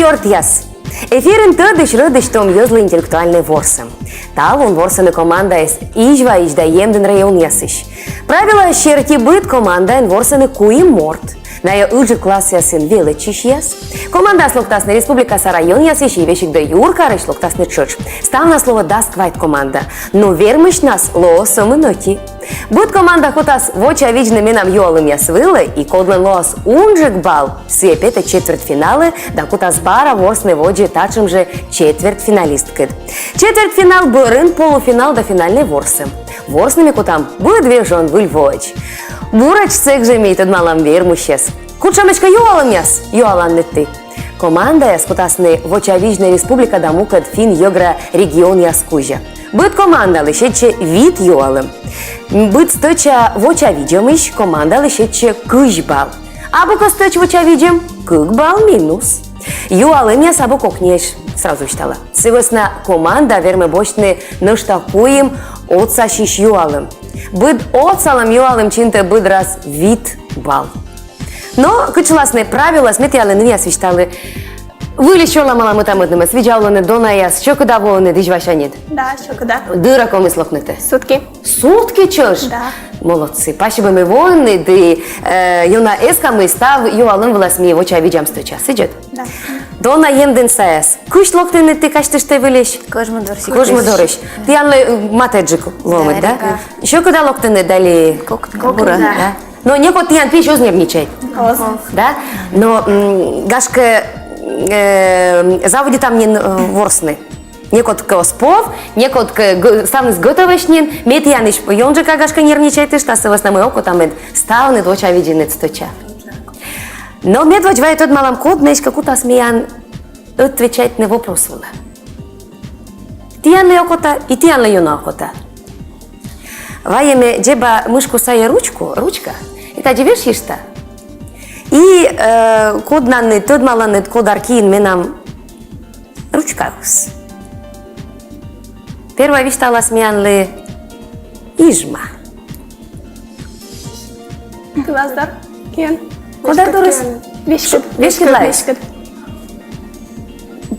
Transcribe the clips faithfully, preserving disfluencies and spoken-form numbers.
Ёртъяс! Эфирын тӧдысь-рӧдысь том йӧзлы интеллектуальнӧй ворсӧм. Талун ворсӧны командаэс Изьваысь да Емдін районъясысь. Правилаыс серти быд командаын ворсӧны куим морт. Найӧ ыджыд классъясын велӧдчысьяс. Командаыс локтасны республикаса районъясысь и весиг юркарысь локтасны тшӧтш. Ставнас лоӧ дас квайт команда, но вермысьнас лоӧ сӧмын ӧти. Быд команда кутас вочавидзны менам юалӧмъяс вылӧ, и кодлӧн лоас унджык балл, сійӧ петӧ четвертьфиналӧ да кутас бара ворсны водзӧ татшӧм жӧ четвертьфиналисткӧд. Четвертьфинал бӧрын полуфинал да финальнӧй ворсӧм. Ворсны ми кутам быд вежон выль воӧдз. Буретш сэк жӧ ми тӧдмалам вермысьяс. Кутшӧм эськӧ юалӧмъяс юаланныд ті? Командаяс кутасны вочавидзны республика да мукӧд финн-йӧгра регионъяс кузя. Быд командалы сетчӧ вит юалӧм. Быд стӧча вочавидзӧмысь командалы сетчӧ кызь балл. Абу кӧ стӧч вочавидзӧм, кык балл минус. Юалӧмъяс абу кокниӧсь, сразу висьтала. Сы вӧсна команда вермӧ босьтны нӧшта куим отсасьысь юалӧм. Быд отсалӧм юалӧм чинтӧ быд раз вит балл. Но кыдз шуласны правилаыс, ме тіянлы, нывъяс, висьталі. Выльысь ола мала мӧта-мӧднымӧс, видза оланныд, донаяс, сьӧкыда воӧны Изьвасяньыд? Да, сьӧкыда. Дыр-ӧ ковмис локнытӧ? Сутки. Сутки тшӧтш? Да. Молодцы. Пасибӧ, мый воинныд, и, э, ёна эскамӧй, став юалӧм вылас ми вочавидзам стӧча. Сідз ӧд? Да. Дона, Емдін, Саяс. Кысь локтінныд ті казьтыштӧй выльысь? Кожмӧдворысь. Кожмӧдворысь. Тіянлы, э, матӧджык лоӧмыд, да? Да, Река. Сьӧкыда локтінныд али? Кок-, кок, да. Да. Но некод тіян пиысь оз нервничайт. Оз. Да? Но, м, гашкӧ, э, заводитам нин, э, ворсны. Некод кӧ оз пов, некод кӧ г-, ставныс гӧтӧвӧсь нин, ме тіянысь ёнджыка, гашкӧ, нервничайтышта, сы вӧсна мый окота мед ставныд вочавидзинныд стӧча. Но медводз вай тӧдмалам, код нӧ эськӧ кутас миян отвечайтны вопрос вылӧ. Тіянлы окота, и тіянлы ёна окота. Вайӧ ме дзеба мышку сайӧ ручку, ручка, и тадзи вешйышта. И, э, коднанныд, тӧдмаланныд, кодар киын менам ручкаыс. Первой висьталас миянлы Изьва. Кылас дор киӧн. Кодар дорыс? Веськыд. Веськыдлаысь. Веськыд.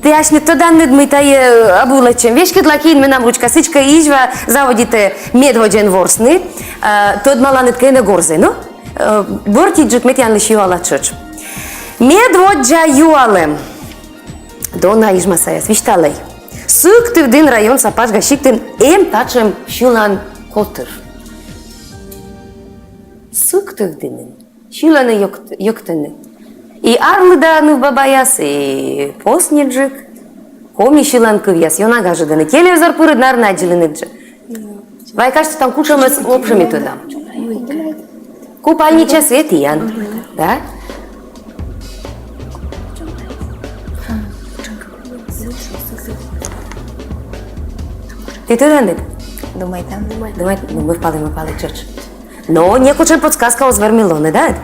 Ті асьныд тӧданныд, мый тайӧ, э, абу лэччӧм. Веськыдла киын менам ручка, сідзкӧ Изьва заводитӧ медводзын ворсны, э, тӧдмаланныд кӧ нӧ горзӧ. Но, э, бӧртиджык ме тіянлысь юала тшӧтш. Медводдза юалӧм. Дона, Изьва, Саяс, висьталӧй. Сыктывдін районса Пажга сиктын эм татшӧм сьылан котыр. Сыктывдінын сьылӧны, йӧкт-, йӧктӧны. И арлыда нывбабаяс, и посниджык. Коми сьылан кывъяс ёна гажӧдӧны. Телевизор пыр, наверно, аддзылінныд жӧ. Вай казьтыштам, кутшӧмӧс вообще ми тӧдам. Купальнича, сійӧ тіян. Да? Ті тӧданныд? Думайтам. Думайт, ну, мӧвпалі, мӧвпалі тшӧтш. Но некутшӧм подсказка оз вермы лоны, да?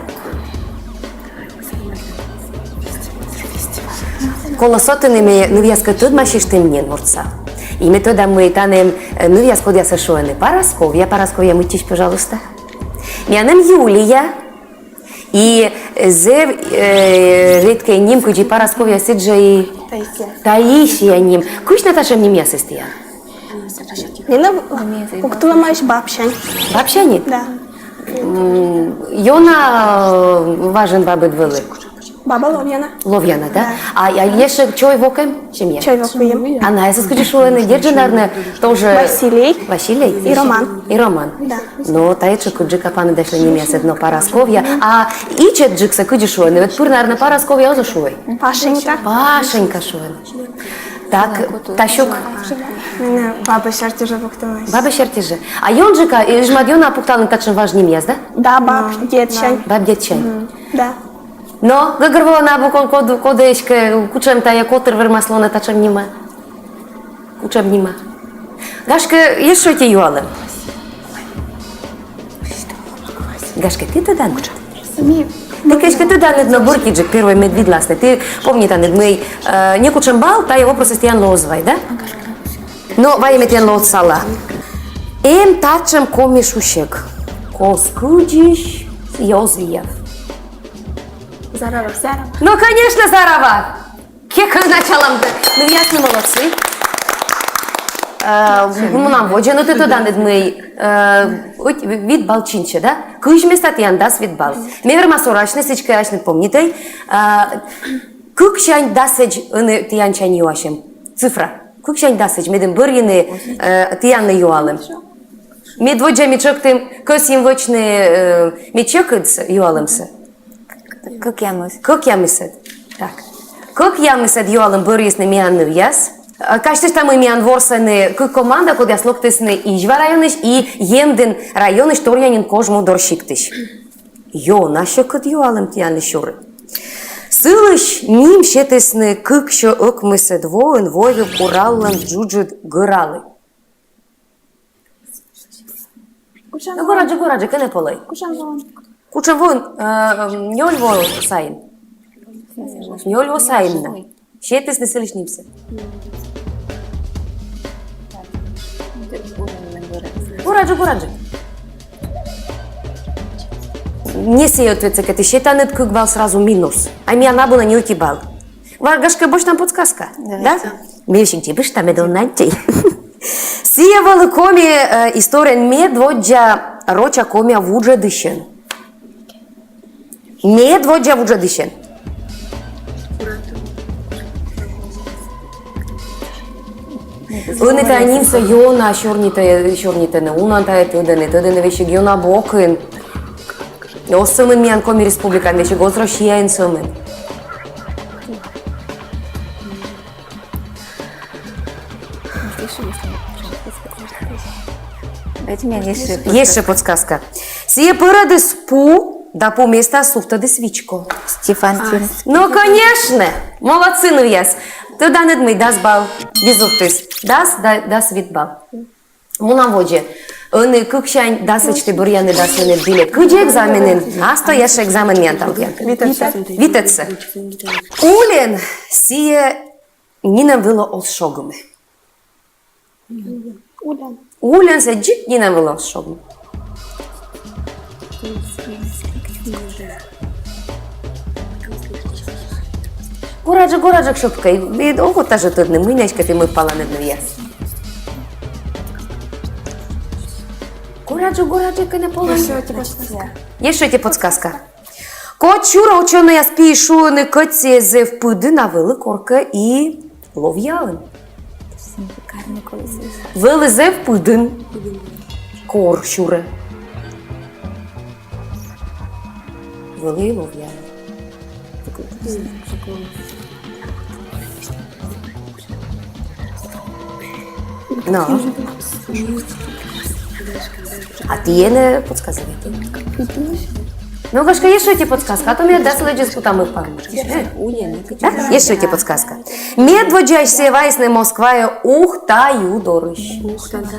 Колӧ сотны, мый нывъяскӧд тӧдмасьыштім нин мортса. И ме тӧда, мый тані эм, э, нывъяс, кодъясӧс шуӧны Парасковья. Парасковья, мыччысь, пожалуйста. Миян эм Юлия. И зэв, э, редкӧй ним, кыдзи Парасковья, сідз жӧ и Таисия. Таисия ним. Кысь на татшӧм нимъясыс тіян? Менам пуктылӧмаӧсь бабсянь. Бабсянь? Да. М, ёна, э, важӧн бабыд вӧлі? Баба ловъяна. Ловъяна, да? Да. А, а ещӧ чой-вок эм семья? Чой-вок эм. А найӧс кыдзи шуӧны, дерт жӧ, наверно, тоже Василий. Василий? И Роман. И Роман. Да. Но тайӧ тшӧкыдджыка паныдасьлӧ нимъясыд, но Парасковья. А ичӧтджыксӧ кыдзи шуӧны? Вот пыр, наверно, Парасковья оз шуӧй. Пашенька. Пашенька шуӧны. Так, Тасюк. Менӧ баба серти жӧ пуктылӧмаӧсь. Баба серти жӧ. А ёнджыка, Изьва, ёна пукталін татшӧм важ нимъяс, да? Да, баб, дедсянь. Баб, дедсянь. Мгм, да. Но гӧгӧрвоана абу код, код эськӧ, кутшӧм тайӧ котыр вермас лоны татшӧм нима. Кутшӧм нима. Гашкӧ, ещӧ ӧти юалӧм. Гашкӧ, ті тӧданныд? Ті, гашкӧ, тӧданныд, но бӧртиджык первой мед видласны. Ті помнитанныд, мый, э, некутшӧм балл тайӧ вопросыс тіянлы оз вай, да? Но вай ме тіянлы отсала. Эм татшӧм коми шусьӧг. Коз кыдзысь йӧзйӧ. Зарава. Зарава. Но, конечно, зарава! Кекӧй началам да. Ну, ясно, молодцы. Э, мунам водзӧ, но тэ тӧданныд, мый, э, ӧть, вит балл чинчӧ, да? Кызь места тіян дас вит балл. Ме верма сорасьны, сідзкӧ асьныд помнитӧй. Э, кыксянь дасӧдз ӧні тіянсянь юасьӧм. Цифра. Кыксянь дасӧдз, медым бӧрйыны, э, тіянлы юалӧм. Медводдза ми тшӧктім, кӧсйим вӧчны, э, медсьӧкыд юалӧмсӧ. Кӧкъямыс. Кӧкъямысӧд. Так. Кӧкъямысӧд юалӧм бӧрйисны миян нывъяс. Э, казьтышта, мый миян ворсӧны кык команда, кодъяс локтісны Изьва районысь и Емдін районысь, торъя нин Кожмудор сиктысь. Ёна сьӧкыд юалӧм тіянлы сюри. Сылысь ним сетісны кыксё ӧкмысӧд воын Войвыв Кураллӧн джуджыд гӧралы. Ну, гораджык, гораджык, кӧні полӧй. Кутшӧм воын? Кутшӧм воын, э, нёль во сайын. Нёль во сайын на. Сетісны сылысь нимсӧ. Гораджык, гораджык. Не сійӧ ответсӧ кӧ ті сетанныд, кык балл сразу минус. А миян абу на ни ӧти балл. Вай, гашкӧ, босьтам подсказка. Да? Ме весиг дзебыштӧ, мед он нантьӧй. Сійӧ вӧлі коми, э, историын медводдза рочакомия вуджӧдысьӧн. Медводдза вуджӧдысьӧн. Ӧні тайӧ нимсӧ ёна сёрнитӧ, сёрнитӧны, унаӧн тайӧ тӧдӧны, тӧдӧны весиг ёна бокын. Оз сӧмын миян Коми Республикаын весиг, оз Россияын сӧмын. Дайте мне ещё. Ещӧ подсказка. Сійӧ пӧрӧдіс пу, да пу местаӧ сувтӧдіс вичко. Стефан Тим. Ну, конечно! Молодцы, нывъяс! Тӧданныд, мый дас балл визувтіс. Дас, да, дас вит балл. Мунам водзӧ. Ӧні кыксянь дасӧдз ті бӧрйанныд дасьлыны билет. Кыдзи экзаменын? Настоящий экзамен миян талун. Витӧдсӧ. Витӧдсӧ. Ульӧн сійӧ нинӧм вылӧ оз шогмы. Ульӧн. Ульӧн сійӧ дзик нинӧм вылӧ оз шогмы. Гораджык, гораджык шӧпкӧй. Ог тажӧ тӧдны, мый нӧшта ті мӧвпаланныд, нывъяс. Гораджык, гораджык, кӧні полӧй. Ещё ӧти подсказка. Ещё ӧти подсказка. Кодсюрӧ учёнӧйяс пиысь шуӧны, кӧть сійӧ зэв пыдын, а вӧлі коркӧ и ловъяӧн. Вӧлі зэв пыдын. Корсюрӧ. Вӧлі и ловъяӧн. Но. А ті ӧні подсказывайтӧй. Ну, гашкӧ, ещӧ ӧти подсказка, а то ми дас лэдзыс кутам и память. Ещӧ ӧти подсказка. Медводдзаысь сійӧ вайисны Москваӧ Ухта ю дорысь. Ухта, да.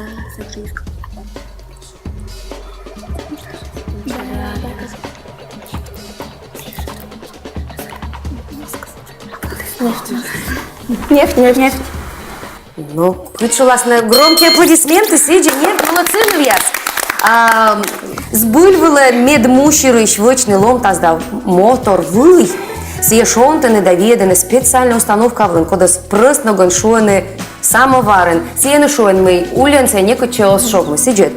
Нефть, нефть, нефть. Ну, кыдз шуласны, громкие аплодисменты, сідзи, нефть, молодцы, нывъяс. А, збыль вылӧ медмусирысь вӧчны ломтас да мотор вый, сійӧс шонтӧны да виӧдӧны специальнӧй установка вылын, кодӧс прӧст ногӧн шуӧны самоварын. Сійӧ ӧні шуӧны, мый ульӧн сійӧ некытчӧ оз шогмы, сідзи.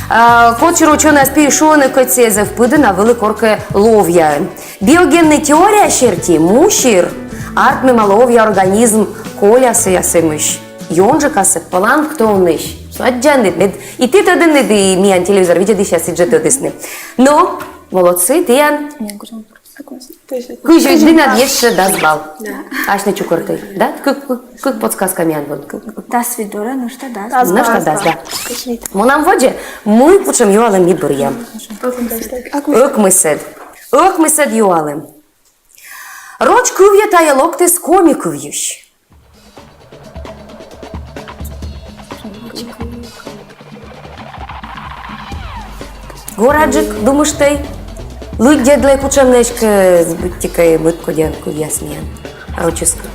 А, кодсюрӧ учёнӧйяс пиысь шуӧны, кӧть сійӧ зэв пыдын, а вӧлі коркӧ ловъяӧн. Биогеннӧй теория серти мусир артмӧма ловъя организм колясаяс эмысь, ёнджыкасӧ планктонысь. Аддзанныд, мед и ті тӧданныд, и миян телевизор видзӧдысьяс сідзжӧ тӧдісны. Но, молодцы, тіян. Кызь вит, дінад ещӧ дас балл. Да. Асьныс чукӧртӧй. Да? Кык, кык, кык подсказка миян вӧлі. Дас вит дорӧ, нӧшта дас. Нӧшта дас, да. Мунам водзӧ, мый кутшӧм юалӧм ми бӧръям. Ӧкмысӧд. Ӧкмысӧд юалӧм. Роч кывйӧ тайӧ локтіс коми кывйысь. Гораджык думыштӧй, лыддьӧдлӧй, кутшӧм нӧшта, э, быттьӧкӧ мыйкӧ кодь кывъяс миян рочыскын.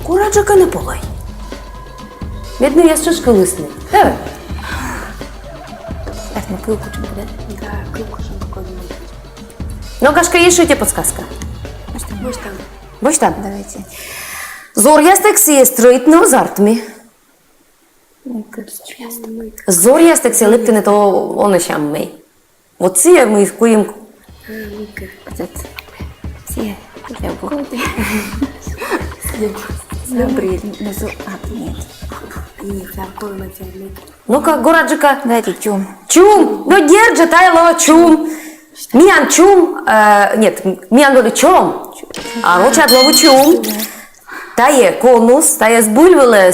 Гораджык ӧні полӧй. Мед нывъяс тшӧтш кылісны. Э. Артмӧ кыв кутшӧмкӧ, да? Да, кыв кутшӧмкӧ. Но, гашкӧ, ещӧ ӧти подсказка. Мыйысь там? Босьтам. Давайте. Зоръястӧг сійӧ стрӧитны оз артмы. Зоръястӧг сійӧ лэптыны то он сяммӧй. Вот сійӧ, мый куим. Этот. Сійӧ. Я буду. Забрали. Ну, зо-, а, нет. Ну-ка, гораджыка. Давайте чум. Чум. Ну, дерт жӧ, тайӧ лоӧ чум. Миян чум, э, нет, миян вӧлі чом. А рочӧн лоӧ чум. Тайӧ конус, тайӧ збыль вӧлі,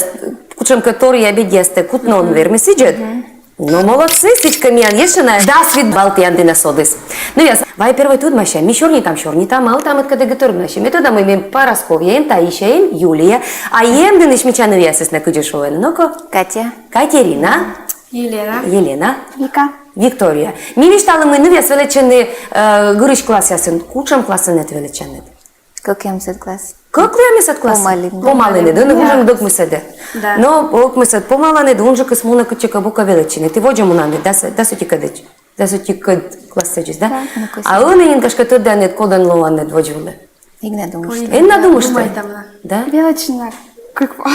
кутшӧмкӧ торъя бедьястӧ кутны он вермы, сідз ӧд? Но молодцы, сідзкӧ, миян ещӧ на дас вит балл тіян дінӧ содіс. Нывъяс, вай первой тӧдмасям, ми сёрнитам, сёрнитам, а ӧта мыйкӧ эгӧ тӧдмасям. Ме тӧда, мый ме Парасковья эм, Таися эм, Юлия, а эм діныс мича нывъясыс на кыдз шуӧны, но-ко. Катя. Катерина. Елена. Елена. Вика. Виктория. Ми висьталім, мый нывъяс велӧдчӧны, э, гырысь классъясын. Кутшӧм классын ті велӧдчанныд? Кӧкъямысӧд класс. Кӧкъямысӧд класс? Помалін. Помалін, да, ну, да. Уже ӧкмысӧдӧ. Да. Но ӧкмысӧд помаланныд, унджыкыс мунӧ кытчӧкӧ бокӧ велӧдчыны. Ті водзӧ мунанныд, дас, дас ӧтикӧд, дас ӧтикӧд классӧдзыс, да? Да, ну, кӧсъя. А ӧні нин, гашкӧ, тӧданныд, кодӧн лоанныд водзвылӧ? Эг на думышт. Эг на думышт. Да? Велӧдчана кык во.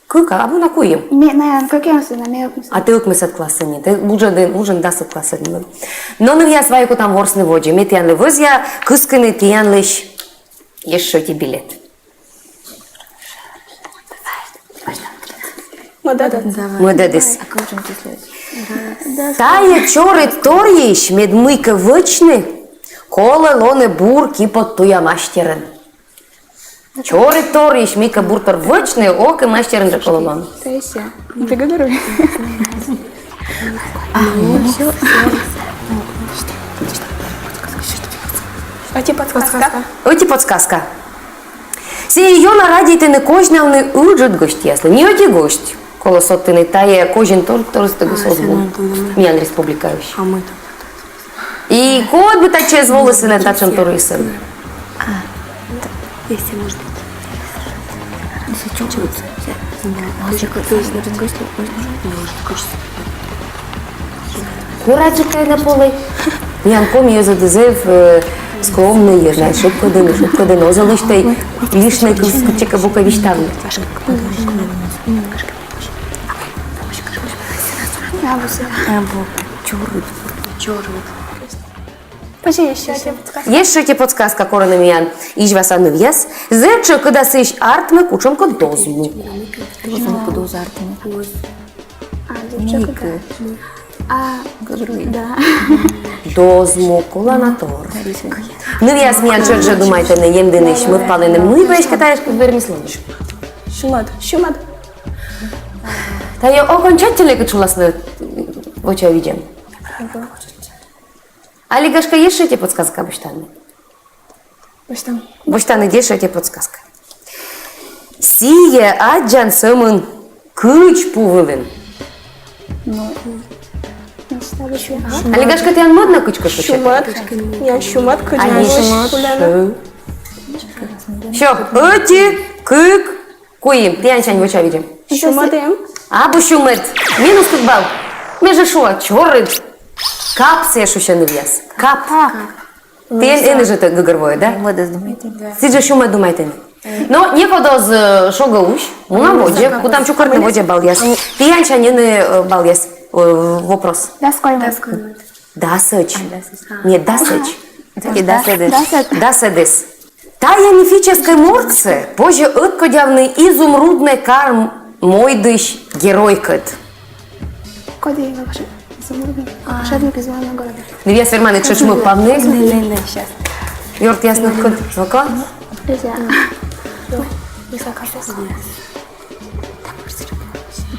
Кык, а, абу на куим. Ме, ме кӧкъямысӧд, а ме ӧкмысӧд. А ті ӧкмысӧд классын нин. Ті уджӧн, уджӧн дас классын нин. Но, нывъяс, вай кутам ворсны водзӧ. Ме тіянлы вӧзъя кыскыны тіянлысь ещӧ ӧти билет. Мӧдӧдыс. Мӧдӧдыс. Тайӧ чорыд торйысь, мед мыйкӧ вӧчны, колӧ лоны бур киподтуя мастерӧн. Чорыд торйысь мыйкӧ буртор вӧчны, ок и мастерӧн жӧ колӧ лоны. Таися. Ты говори. А, ну, всё. Ӧти подсказка. Ӧти подсказка. Сійӧ ёна радейтӧны козьнавны ыджыд гӧсьтъяслы. Не ӧти гӧсьт колӧ содтыны, тайӧ козин тор-, торъястӧгыс оз вӧв. Миян республикаысь. А мый там? И код бы татчӧ эз волы сылӧн татшӧм торйысӧ. А, да. Если, может быть. Если чё, чё, чё. Гораджыка на полӧй. Миян коми йӧзыд зэв, э, скромнӧй, знаешь, шӧпкӧдӧны, шӧпкӧдӧны, оз лысьтӧй лишнӧй кыдзкӧ бокӧ висьтавны. Абу. Чорыд. Чорыд. Позьӧ ещӧ ӧти подсказка. Ещӧ ӧти подсказка корӧны миян изьваса нывъяс. Зэв тшӧкыда сыысь артмӧ кутшӧмкӧ дозмук. Дозмук, доз артмӧ. А, зэв тшӧкыда. А, да. Дозмук, колана тор. Нывъяс миян тшӧтш жӧ думайтӧны, эм діныс мӧвпалӧны, мый пӧ эськӧ тайӧ вермис лоны. Сюмӧд. Сюмӧд. Тайӧ окончательнӧй, кыдз шуласны вочавидзӧм. Али, гашкӧ, ещӧ ӧти подсказка босьтанныд? Босьтам. Босьтанныд ещӧ ӧти подсказка. Сійӧ аддзан сӧмын кыдз пу вылын. Ну, али, гашкӧ, тіян мӧд на кыдзкӧ шуӧ? Сюмӧд. Я сюмӧд, кыдз. Али шуӧ. Всё, ӧти, кык, куим. Тіянсянь вочавидзӧм. Сюмӧд эм. Абу сюмӧд. Минус кык балл. Ме жӧ шуа, чорыд. Кап сійӧ шусьӧ, нывъяс. Кап. Кап. Ті ӧні жӧ тэ гӧгӧрвоӧ, да? Мӧдӧс думайтӧны. Сідз жӧ сюмӧд думайтӧны. Но некод оз, э, шогӧ усь. Мунам водзӧ, кутам чукӧртны водзӧ балъяс. Тіянсянь ӧні, э, балъяс, э, вопрос. Дас коймӧд. Дас коймӧд. Дасӧдз. А, дасӧдз. Нет, дасӧдз. Дасӧдыс. Дасӧдыс. Тайӧ мифическӧй мортсӧ позьӧ ӧткодявны изумруднӧй кар мойдысь геройкӧд. Коді волшеб-, изумрудный волшебник изумрудного города. Нывъяс верманныд тшӧтш мӧвпавны. Не, не, не, щас. Ёртъясныкӧд. Ну-ка. Нельзя.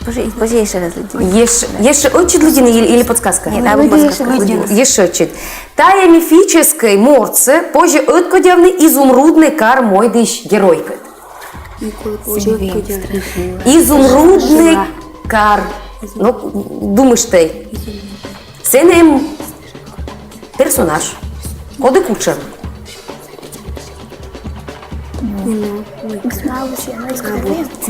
Позже, позже ещё раз лыддьыны. Ещё, ещё ӧтчыд лыддьыны или, или подсказка? Нет, абу подсказка. Ещё ӧтчыд. Тайӧ мифическӧй мортсӧ позьӧ ӧткодявны изумруднӧй кар мойдысь геройкӧд. Изумруднӧй кар. Ну, думыштӧй. Сэні эм персонаж. Коді, кутшӧм.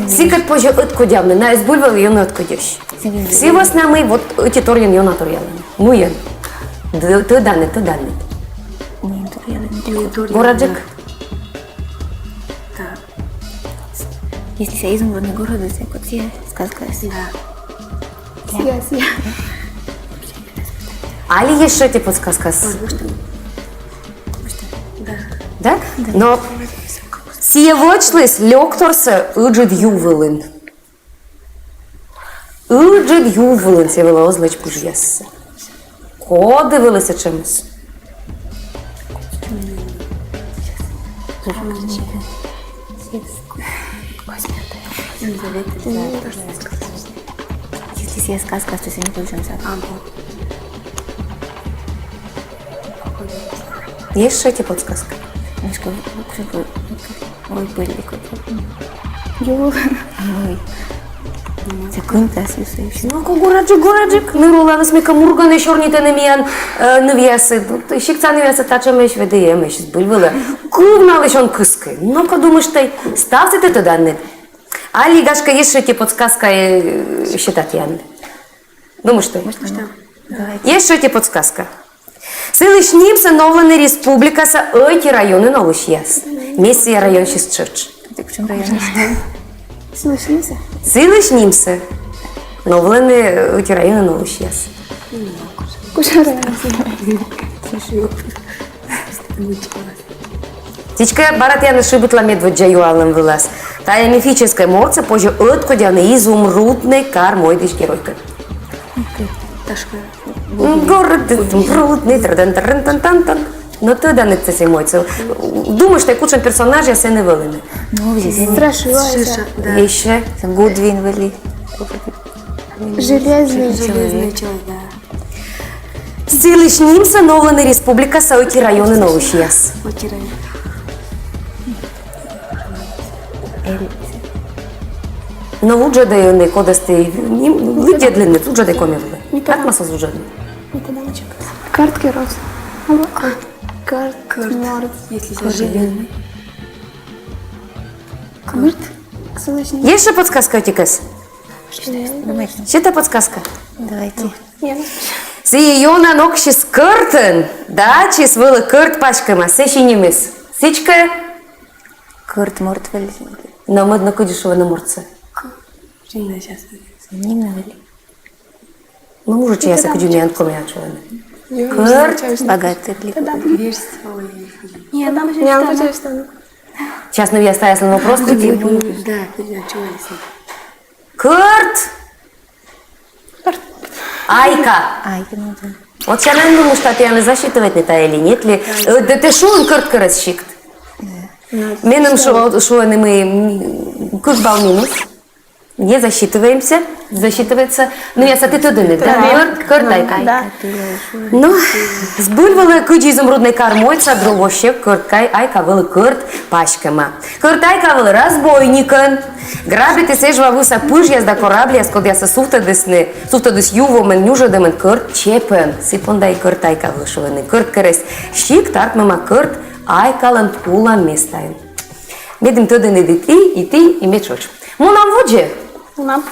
Сыкӧд позьӧ ӧткодявны, найӧ збыль вӧлі ёна ӧткодьӧсь. Сы вӧсна мый вот ӧти торйӧн ёна торъялӧны. Мыйӧн? Т-, тӧданныд, тӧданныд. Гораджык. Если сійӧ изумрудный город, то сійӧ кӧть сійӧ сказкаыс. Да. Сійӧ, сійӧ. Али ещӧ ӧти подсказкаыс. Да. Да? Но сійӧ вӧчліс лёкторсӧ ыджыд ю вылын. Ыджыд ю вылын сійӧ вӧлі, оз лэдз пыжъяссӧ. Коді вӧлі сэтшӧмыс? Если сійӧ сказкаыс, то сійӧ не придёмся. Ещӧ ӧти подсказка. Мишка, ой, пыльник. Ой. Сійӧ кынтас юсӧ ещӧ. Но-ко, гораджык, гораджык. Ныр оланыс мыйкӧ мургӧны, сёрнитӧны миян э, нывъясыд. Сиктса нывъясыд татшӧмӧсь, ведь эмӧсь, збыль вылӧ. Кывналысь он кыскы. Но-ко, думыштай, ставсӧ ті тӧданныд. Али, гашкӧ, ещӧ ӧти подсказка э, сетат тіянлы. Думыштай. Ещӧ ӧти подсказка. Сылысь нимсӧ новлӧны республикаса ӧти районын олысьяс. Мед сійӧ районсьыс тшӧтш. Ты почему район? Сылысь нимсӧ? Сылысь нимсӧ новлӧны ӧти районын олысьяс. Кутшӧм район? Сідзкӧ, бара тіянӧс шыбитла медводдза юалӧм вылас. Тайӧ мифическӧй мортсӧ позьӧ ӧткодявны изумруднӧй кар мойдысь геройкӧд. Ташка. Город изумрудный, трын-тан-тан-тан. Но тӧданныд ті сійӧ мойдсӧ. Думыштай, кутшӧм персонажъяс сэні вӧліны. Ну, здесь Страшила. Ещӧ. Гудвин вӧлі. Железный. Железный человек, да. Сылысь нимсӧ новлӧны республикаса ӧти районын олысьяс. Потеряли. Но вуджӧдӧй ӧні, кодӧс ті ним-, лыддьӧдлінныд, вуджӧдӧй коми вылӧ. Артмас оз вуджӧдны. Кӧрткерӧс. Алло. Кӧрт. Кӧрт. Морт. Если железный. Кӧрт. Сылысь нимсӧ. Ещӧ подсказка ӧтикӧс. Сета подсказка. Давайте. Нет. Сійӧ ёна ноксис кӧртӧн, да ачыс вӧлі кӧрт паськӧма, сэсся нимыс. Сідзкӧ. Кӧрт морт вӧлі. Но мӧд нӧ кыдзи шуӧны мортсӧ. Сильно сейчас. Ним на вӧлі. Но мужичӧйяссӧ кыдзи миян комиӧн шуӧны. Кӧрт. Богатырь ли. Нет, там же. Сейчас, ну, я ставлю вопрос. Да, передача. Кӧрт. Айка. Ай, ну да. Вот сійӧ нин думышта, тіянлы засчитывайтны тайӧ или нет ли. Э, да тэ шуин кӧрткерӧс сикт. Меным шу-, шуӧны, мый, м, кык балл минус. Не засчитываемся. Засчитывается. Ну, я сатыт один, да? Кӧрт, кӧрт айка. Да. Ну, збыль вылӧ, кыдзи изумруднӧй кар мойдса, друг вообще кӧрт кай-, айка вӧлі кӧрт паськӧма. Кӧрт айка вӧлі разбойникӧн. Грабитіс Эжва вывса пыжъяс да корабльяс, кодъяссӧ сувтӧдісны, сувтӧдіс ю вомӧн нюжӧдӧмӧн кӧрт чепӧн. Сы понда и кӧрт айка вӧлі шуӧны. Кӧрткерӧс сикт артмӧма кӧрт айкалӧн пула местаын. Медым тӧдінныд и ті, и ті, и ме тшӧтш. Мунам водзӧ. Мунам.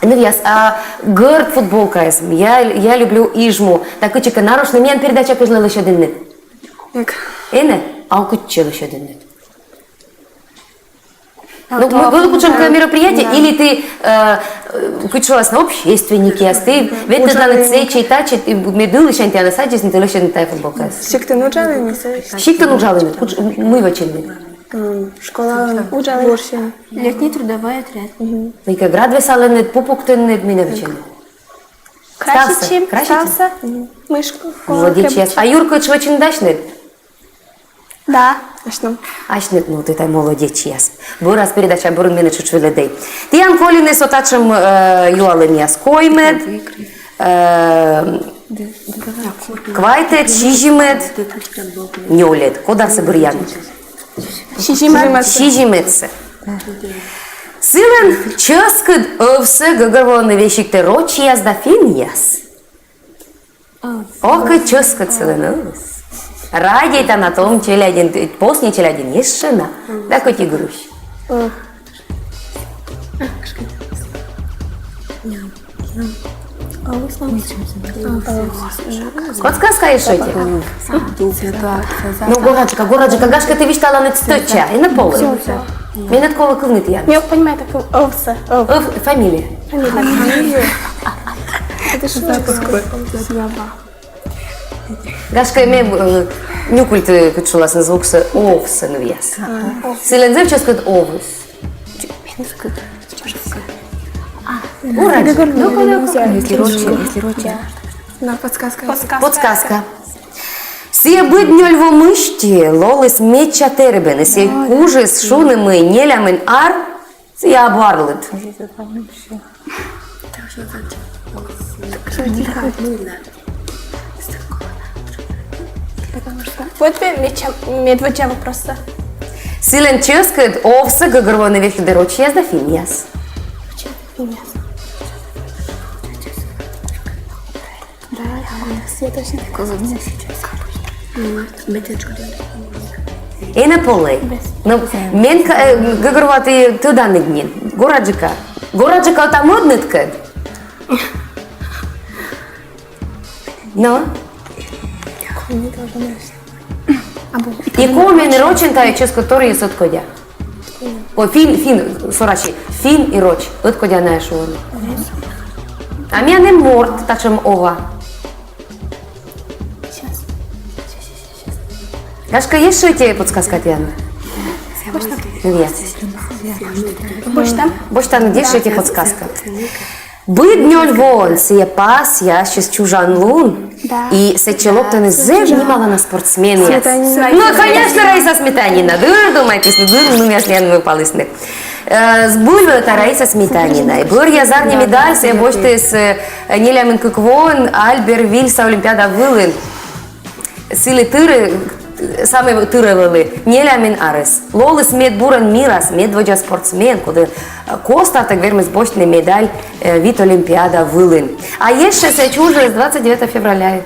Нывъяс, а гӧрд футболкаыс, я, я люблю Ижму. Да кыдзкӧ нарошнӧ миян передача кежлӧ лӧсьӧдінныд? Энӧ, а кытчӧ лӧсьӧдінныд? Ну, мы было кутшӧмкӧ мероприятие, или ті, э, э, кутшӧмкӧ общественникъяс, ті ветлӧдланныд сэтчӧ, тачӧ, ті, мед ылісянь тіянӧс аддзисны, ті лӧсьӧдінныд тайӧ футболкаыс. Сиктын уджалін, мый сӧ. Сиктын уджалін, кутш-, мый вӧчинныд? М, школаын уджалін. Летний трудовой отряд. Мыйкӧ град весалінныд, пу пуктінныд, мый нӧ вӧчинныд? Ставсӧ. Краситчим. Краситчим? Ставсӧ. Мышку. Молодечьяс. А юркӧтш вӧчинныд асьныд? Да. Асьным. Асьныд, ну, ті тай молодечьяс. Бӧрас передача бӧрын менӧ тшӧтш велӧдӧй. Тіян колины со татшӧм, э, юалӧмъяс. Коймӧд, э, квайтӧд, сизимӧд, нёльӧд. Код арсӧ бӧръянныд? Сизимӧд. Сизимӧдсӧ. Сылӧн чӧскыд ӧвсӧ гӧгӧрвоӧны весигтӧ рочьяс да финнъяс. Ок и чӧскыд сылӧн ӧвс. Радейтана том челядьӧн, посни челядьӧн ещӧ на. Да кӧть и грусть. Подсказка ещӧ ӧти. Ну, гораджыка, гораджыка, гашкӧ, ті висьталанныд стӧча, и на полы. Менӧ колӧ кывны тіян. Я понимаю, так овса. Ов. Ӧв, фамилия. Фамилия. Гашкӧ, ме э, нюкыльті, кыдз шуласны, звуксӧ овсӧ нывъяс. Сылӧн зэв чӧскыд овыс. Ура. Ну-ка, ну-ка. Если рочья, если рочья. На подсказка. Подсказка. Сійӧ быд нёль во мысти лоліс медся тэрыбӧн, и сійӧ кужис шуны, мый нелямын ар сійӧ абу арлыд. Вот пе медводдза вопросыс. Сылӧн чӧскыд овсӧ гӧгӧрвоӧны весьыд рочьяс да финнъяс. Да, я точно. Энӧ полӧй. Но мен ка- э, гӧгӧрвоа, ті тӧданныд нин. Гораджыка. Гораджыка ӧта-мӧдныдкӧд. Но. И комиӧн, и рочӧн тайӧ чӧскыд торйыс ӧткодя. Ой, фин, фин, сорасьӧй. Фин и роч. Ӧткодя найӧ шуӧны. А миян эм морт татшӧм ова. Гашкӧ, ещӧ ӧти подсказка тіянлы? Нет. Босьтам. Босьтам, ещӧ ӧти подсказка. Быд нёль воӧн сійӧ пасйӧ ассьыс чужан лун, и сэтчӧ локтӧны зэв нималана спортсменъяс. Ну, конечно, Раиса Сметанина. Дыр думайтісны, дыр нывъяс миянлы палісны. Э, збыльвывта Раиса Сметанина. И бӧръя зарни медаль сійӧ босьтіс э, нелямын кык воӧн Альбервильса Олимпиада вылын. Сылы тырӧ, самӧй тырӧ вӧлі нелямын арӧс. Лоліс медбурӧн мирас медводдза спортсмен, коді э, коставтӧг вермис босьтны медаль э, вит Олимпиада вылын. А ещӧ сійӧ чужис двадцать девятого февраля.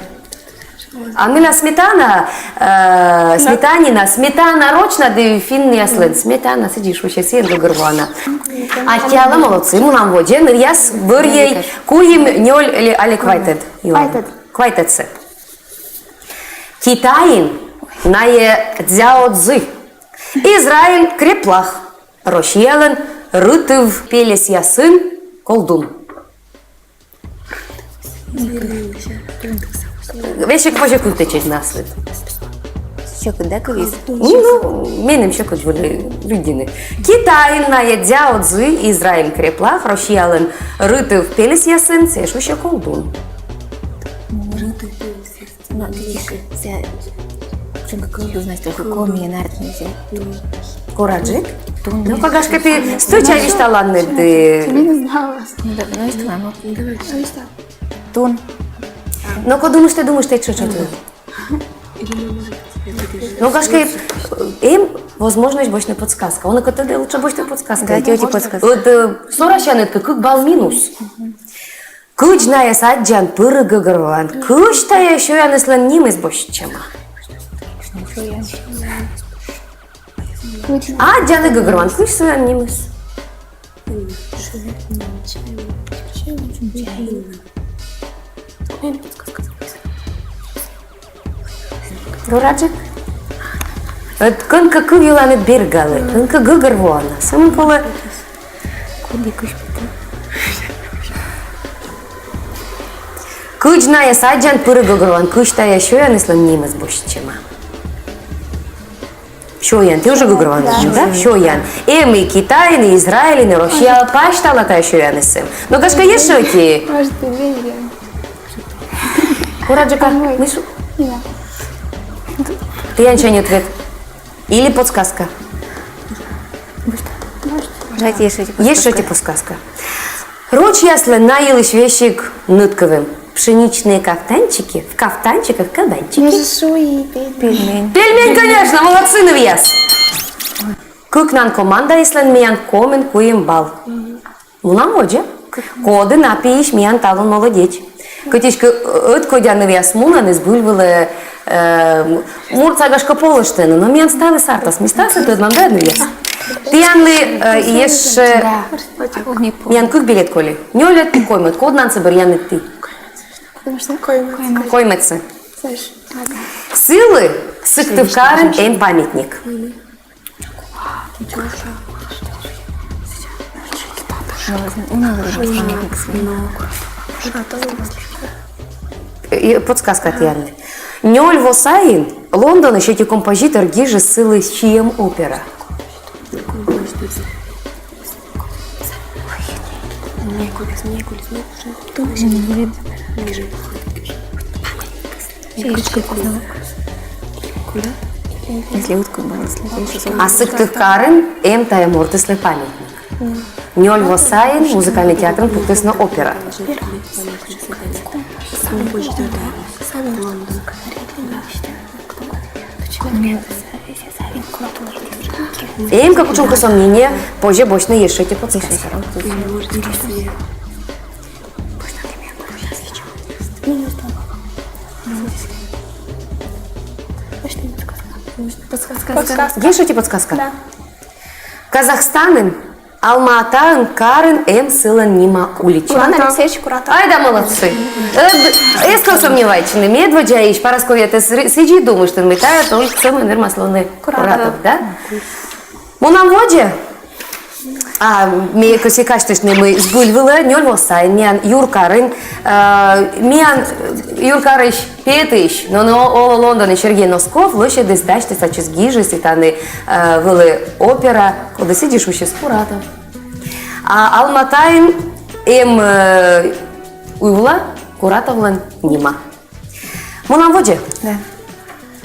А мыйла сметана, э, Сметанина, сметана рочна ды финнъяслӧн. Сметана, сідзи шусьӧ, сійӧн гӧгӧрвоана. Аттьӧалӧ, молодцы, мунам водзӧ, нывъяс, бӧрйӧй, куим, нёль али, али квайтӧд. Квайтӧд. Квайтӧдсӧ. Китайын найӧ дзяо-дзы. Израильын креплах. Россиялӧн рытыв пельӧсъясын колдун. Весиг позьӧ кывтӧдчыны на аслыд. Сьӧкыд, да, кывйыс? Ну, меным сьӧкыд вӧлі лыддьыны. Китайын найӧ дзяо-дзы, Израильын креплах, Россиялӧн рытыв пельӧсъясын сійӧ шусьӧ колдун. Ну, видишь, сэ, что колдун, значит, только комиӧн артмӧ. Гораджык? Тун. Ну, гашкӧ, ті стӧча висьталанныд. Я не знала. Ну, да, ну, что, мама? Висьтав. Тун. Но-ко, думыштӧй, думыштӧй, чуть-чуть. Но, гашкӧ, эм возможность босьтны подсказка. Он кӧ тӧдӧ, лучше босьтны подсказка. Да, тётя подсказка. Вот э, сорасянныд кӧ, кык балл минус. Кыдз найӧс аддзан, пыр гӧгӧрвоан, кысь тайӧ сёяныслӧн нимыс босьтчӧма? Аддзан и гӧгӧрвоан, кысь сёян нимыс? Гораджык? Ӧд кӧнкӧ кыв йыланныд бергалі, кӧнкӧ гӧгӧрвоана. Сӧмын колӧ. Кыдз найӧс аддзан, пыр гӧгӧрвоан, кысь тайӧ сёяныслӧн нимыс босьтчӧма? Сёян, ті уже гӧгӧрвоанныд, да? Сёян. Эм и Китайын, и Израильын, и Россияын пасьтала тайӧ сёяныс эм. Но, гашкӧ, ещӧ ӧти. Может, пельмени? Гораджык-а? Мыйсӧ? Тіянсянь ответ. Или подсказка. Давайте ещё. Ещӧ ӧти подсказка. Рочьяслӧн на йылысь весиг нӧдкывйӧм. Пшеничные кафтанчики, в кафтанчиках кафтанчики. Межи шуи и пельмени. Пельмень. Пельмень, конечно, молодцы, нывъяс. Кыкнан командаыслӧн миян комын куим балл. Мунам водзӧ. Коді на пиысь миян талун молодеч? Кытыськӧ ӧткодя нывъяс мунӧны, збыль вылӧ э, муртса, гашкӧ, полыштӧны, но миян ставыс артас. Ми ставсӧ тӧдмам, да, нывъяс? Тіянлы э, ещӧ миян кык билет колі. Нёльӧд, коймӧд, коднансӧ бӧрйанныд ті? Потому что коймӧд. Коймӧдсӧ. Знаешь, ладно. Сылы Сыктывкарын эм памятник. Чё? И подсказка тіянлы. Нёль во сайын Лондонысь ӧти композитор гижӧ сылы сиӧм опера. Если утку баласлы. А Сыктывкарын эм тайӧ мортыслы памятник. Нёль во сайын музыкальнӧй театрын пуктісны опера. Эм кӧ кутшӧмкӧ сомнение, позьӧ босьтны ещӧ ӧти подсказка. Подсказка. Ещӧ ӧти подсказка. Да. Казахстанын Алма-Атаын карын эм сылӧн нима улича. Иван Алексеевич Куратов. Ай да молодцы. Эд, эз кӧ сомневайтчыны, медводдзаысь Парасковьятӧ сыдзи думыштін, мый тайӧ тон сӧмын вермас лоны Куратов, да? Мунам водзӧ. А ме кӧсъя казьтыштны, мый збыль вылӧ нёль во сайын миян юркарын, э, миян юркарысь петысь, но, но олӧ Лондонын, Сергей Носков лӧсьӧдіс, дасьтіс, ачыс гижис, и тані, э, вӧлі опера, коді сідзи шусьӧ Куратов. А Алма-Атаын эм, э, ывла Куратовлӧн нима. Мунам водзӧ. Да.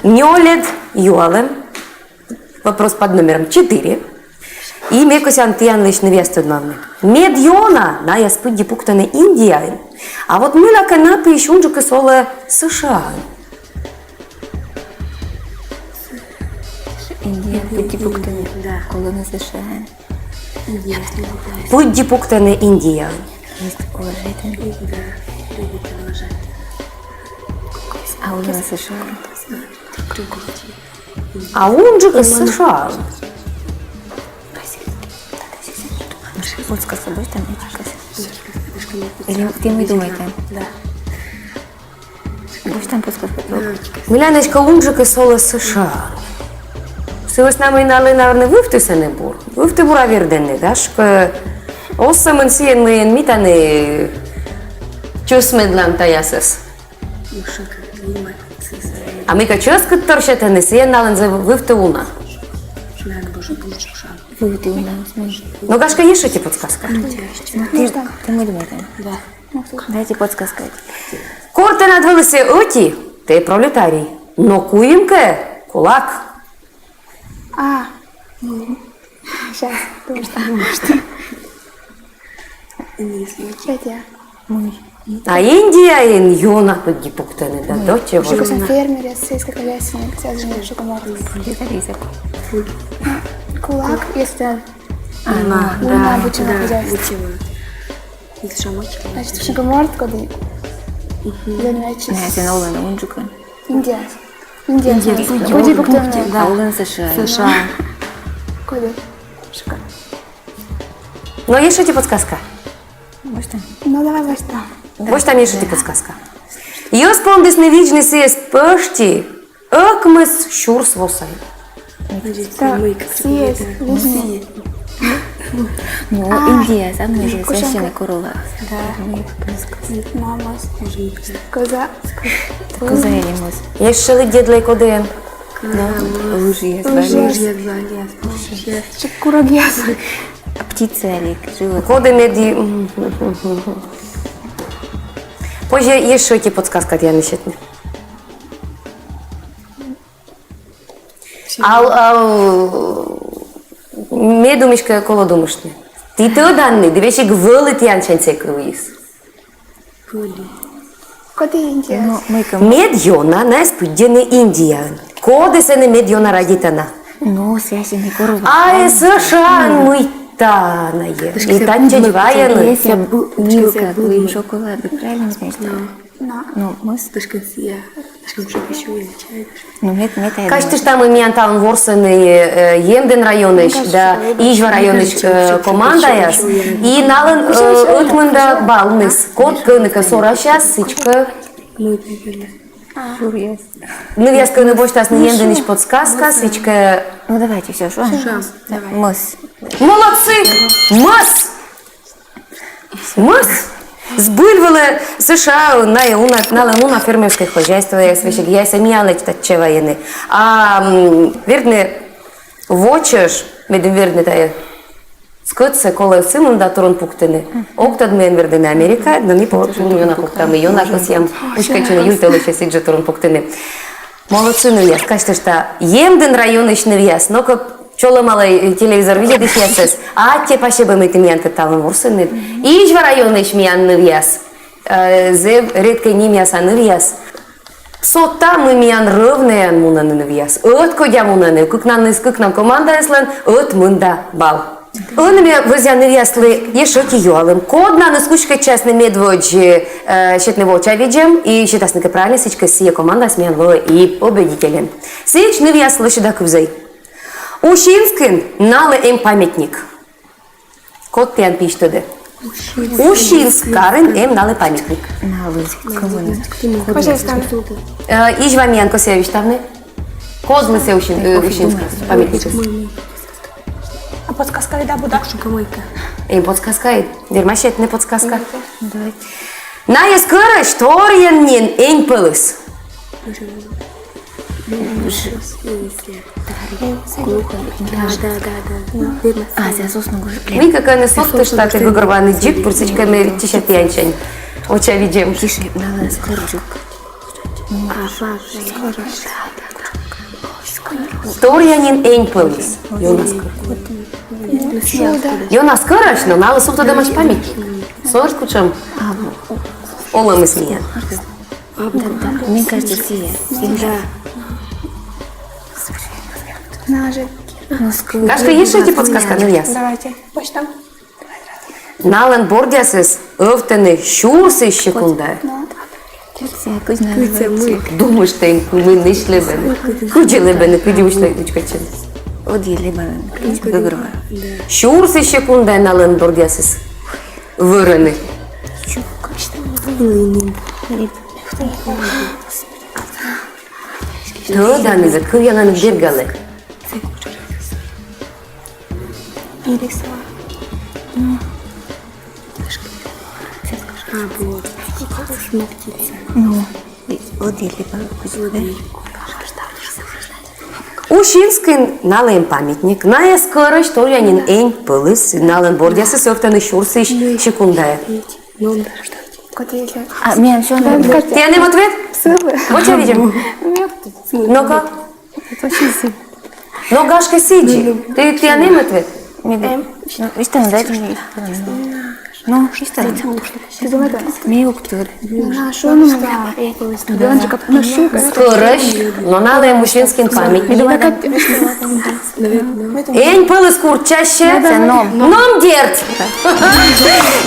Нёльӧд юалӧм. Вопрос под номером четыре. И ме кӧсъя тіянлысь нывъяс тӧдмавны. Медъёна найӧс пыдди пуктӧны Индияын. А вот мыйлакӧ на пиысь унджыкыс олӧ США-ын. Индияын пыдди пуктӧны. Да. Колӧны США-ын. Пыдди пуктӧны Индияын. Есть уважать. Да, любит уважать. А у нас США. А унджыкыс США. Подсказка будет там, эти кас-, или ты мый думайтан? Да. Будет там подсказка. Мыйла нӧшта унджыкыс олӧ США. Сы вӧсна мый налы, наверно, вывті сэні бур. Вывті бура вердӧны, гашкӧ. Оз сӧмын сійӧн, мыйӧн ми тані чӧсмӧдлам тайӧясӧс. А мыйкӧ чӧскыдтор сетӧны, сійӧн налӧн зэв вывті уна. Вывті уна. Но гашкӧ ещӧ ӧти подсказка. Ты, ты мый думайтан? Да. Дайте подсказка. Кор тэнад вӧлі сійӧ ӧти, тэ пролетарий. Но куим кӧ — кулак. А, сейчас. Сейчас я. А Индияын ёна пыдди пуктӧны, да, до чего. Фермер, сельскохозяйственник, связанный с мужиком. Кулак, если... А, ну, да, бытьевое хозяйство. Значит, мужикоморт, коді занимается... Нӧ, сійӧн олӧны унджык. Индия. Индия. Индия. Пыдди пуктӧны. Да. А олӧны США. США. Коді? Шука. Но ещӧ ӧти подсказка. Восьтам. Ну, давай восьтам. Восьтам ещӧ ӧти подсказка. Йӧз пондісны видзны сійӧс пӧшти ӧкмыс сюрс во сайын. Ну, Индия, самая же священная корова. Да. Мамас. Коза. Коза или мыс. Ещӧ лыддьӧдлӧй, коді эм. Лыжиыс, валиыс. Лыжиыс, валиыс. Курагъяс. Птица или животное. Коді меди. Позьӧ ещӧ ӧти подсказка тіянлы сетны. Ал, ал, ме думысь кӧ, колӧ думыштны. Ті тӧданныд, ды весиг вӧлі тіянсянь сійӧ кывйыс. Коді Индия? Медъёна найӧс пыддьӧны Индияын. Коді сэні медъёна радейтана? Ну, священный корова. А США-ын мыйта найӧ. И татчӧдз вайӧны. Если бу-, милка, будем шоколад, правильно, значит? Но. Но, мыс. Тышкын сія. Тышкын шоколад, чай. Ну, мед, мед, я думаю. Казьтыштам, миян талун ворсӧны, э, Емдін районысь да Изьва районысь, э, командаяс. И налӧн, э, ӧтмында баллыс. Код кӧнкӧ сорасяс, сідзкӧ. Нывъяс кӧні босьтасны Емдінысь подсказка, сідзкӧ. Ну, давайте, всё, шуам. Шуам, давай. Мыс. Молодцы! Мыс! Мӧс. Збыль вылӧ С Ш А найӧ уна, налӧн уна фермерскӧй хозяйствояс, весиг яйсӧ миянлысь татчӧ вайӧны. А м, вердны во чӧж, медым вердны тайӧ скӧтсӧ, колӧ сымында турун пуктыны. Ог тӧд, мыйӧн вердӧны Америкаӧ, но ми по-, турун ёна пуктам, и ёна кӧсъям уськӧдчыны, июль тӧлысьӧ сідзжӧ турун пуктыны. Молодцы, нывъяс, казьтышта, Емдін районысь нывъяс, но-ко чолӧмалӧй телевизор видзӧдысьясӧс, аттьӧ пасьӧ, бӧр мый ті миянкӧд талун ворсінныд. Изьва районысь миян нывъяс, э, зэв редкӧй нимъяса нывъяс. Со та, мый миян рӧвнӧян мунӧны нывъяс. Ӧткодя мунӧны, кыкнанныс, кыкнан командаяслӧн ӧтмында балл. Ӧні ме вӧзъя нывъяслы ещӧ ӧти юалӧм. Коднанныс уськӧдчасны медводз, э, сетны вочавидзӧм и сетасны кӧ правильнӧ, сідзкӧ сійӧ командаыс миян лоӧ и победительӧн. Сідз, нывъяс, лӧсьӧда кывзӧй. Усинскын налы эм памятник. Код тіян пиысь тӧдӧ? Усинск карын эм налы памятник. Налы кымын? Э, Изьва миян кӧсйӧ висьтавны. Кодлы сійӧ Усин-, э, Усинск памятник? А подсказка да буду? Эм подсказка, верма сетны подсказка. Найӧс кӧрӧсь торъя нин эньпӧлыс. Да, да, да, да. А, сійӧ сосна гожӧ, блин. Мыйкӧ кӧні сувтышта, ті гӧгӧрвоанныд дзик пыр, сідзкӧ ме виччыся тіянсянь вочавидзӧм. Тише, налӧн скоро. Ага, скоро. Торъя нин эньпӧлыс. Ёна скӧр. Ёна скӧрӧсь, но налы сувтӧдӧмаӧсь памятник. Со ӧд кутшӧм олӧмыс миян. Да, да, мне кажется, сійӧ. Да. Гашкӧ, ещӧ ӧти подсказка, нывъяс? Давайте, почтам. Налӧн бордъясыс ӧвтӧны сюрсысь секундаӧ. Сійӧ кыдз на. Думыштӧй, мый нӧ лэбӧны. Кыдзи лэбӧны, кыдзи уськӧдчӧны. Ӧдйӧ лэбӧны, кыдз гӧгӧрвоа. Сюрсысь секундаӧ налӧн бордъясыс вӧрӧны. Тӧданныд, кывъяланныд бергалӧ. Ириса. А, вот. Смоктица. Ну, вот или. Усинскын налы эм памятник. Найӧс кӧрӧсь торъя нин эньпӧлыс, налӧн бордъясыс ӧвтӧны сюрсысь секундаӧ. А, миян всё. Тіян эм ответ? Вочавидзӧм. Ну-ка. Но гашкӧ сідзи. Ті, тіян эм ответ? Эм. Ну, висьтав, дайте мне. Ну, висьтав. Ме ог тӧд. Кӧрӧсь, но налы эм Усинскын памятник. Эньпӧлыс курччасьӧ. Ном. Ном, дерт.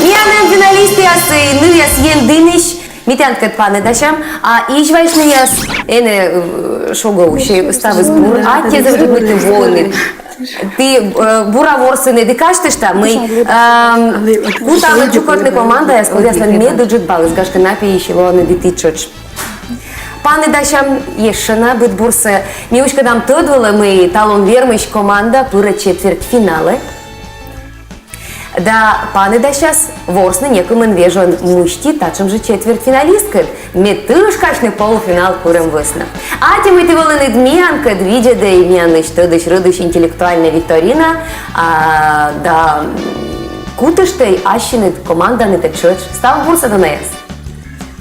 Миян эм финалистъяс, нывъяс Емдінысь. Ми тіянкӧд паныдасям, а Изьваысь нывъяс, энӧ, э, шогӧ уси, ставыс бур, аттьӧ зэв ыджыд, мый ті воинныд. Ті, э, бура ворсінныд, и казьтышта, мый, эм, кутам чукӧртны командаяс, кодъяслӧн медыджыд баллыс, гашкӧ, на пиысь лоанныд и ті тшӧтш. Паныдасям ещӧ на быд бурсӧ. Ми уськӧдам тӧд вылӧ, мый талун вермысь команда пырӧ четвертьфиналӧ. Да паныдасяс ворсны некымын вежон мысти татшӧм жӧ четвертьфиналисткӧд, мед тышкасьны полуфинал пырӧм вӧсна. Аттьӧ, мый ті волінныд миянкӧд, видзӧдӧй миянлысь тӧдысь-рӧдысь интеллектуальнӧй викторина, а, да, м, кутыштӧй ассьыныд команданытӧ тшӧтш. Став бурсӧ, донаяс!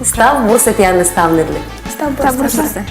Став бурсӧ тіянлы ставныдлы! Став бурсӧ!